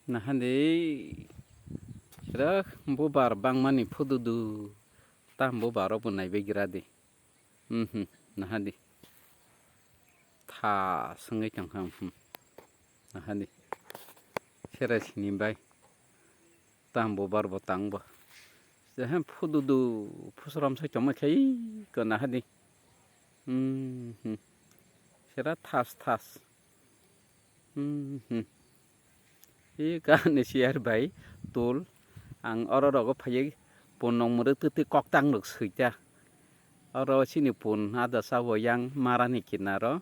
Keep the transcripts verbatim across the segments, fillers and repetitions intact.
Nahadi, rek bubar bangmani phududu, tam bubar rok bo naibai gira di. Mhm, nahadi. Tha swngwi tongkha, mhm. Nahadi. Sera sini bai. Tam bubar bo tang bo. Sehem phududu, phusram sai tongma khai ko nahadi. Mhm. Sera thas thas. Mhm. I kani share bai tul. Ang oro rogo phaiwi pun nong mwrwk twtwi koktang rok swita. Oro chini pun ada sabo yang marani kinaro.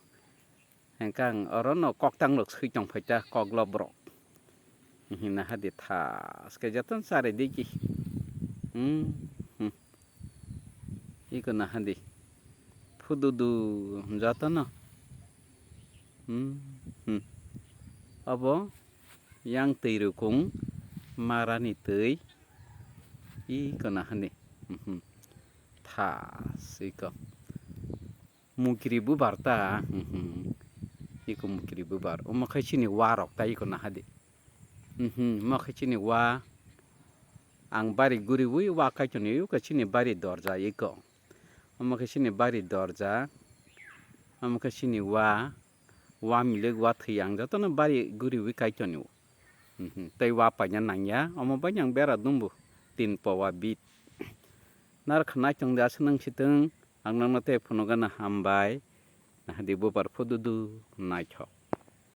Hengkang oro no koktang rok swi tong phaita koklob rok. Hina hadi thas khe jotono chari digi. Hmm. Hmm. Iko nahadi. Phududu jotono. Hmm, hmm. Abo yang twi rukung marani twi. Iko nahadi. Hmm, hmm. Thas iko. Mukiri bubar ta. Hmm, hmm. Iko mukiri bubar. Omo khai chini wa rok ta iko nahadi. Hmm, hmm. Omo khai chini wa. Ang bari guriwi wa kaitorni uka chini bari dorja iko. Omo khe chini bari dorja, omo khe chini wa, wa milik wa thwi ang jotono bari guriwi kaitorni o. Mhm, tei wa paina nangya, omo bai ang bera dumbu tin powa bit. Naro khna chwng de aswk nang sitwng, ang nangno tei phunukgana hambai, nahadi bubar phududu naithok.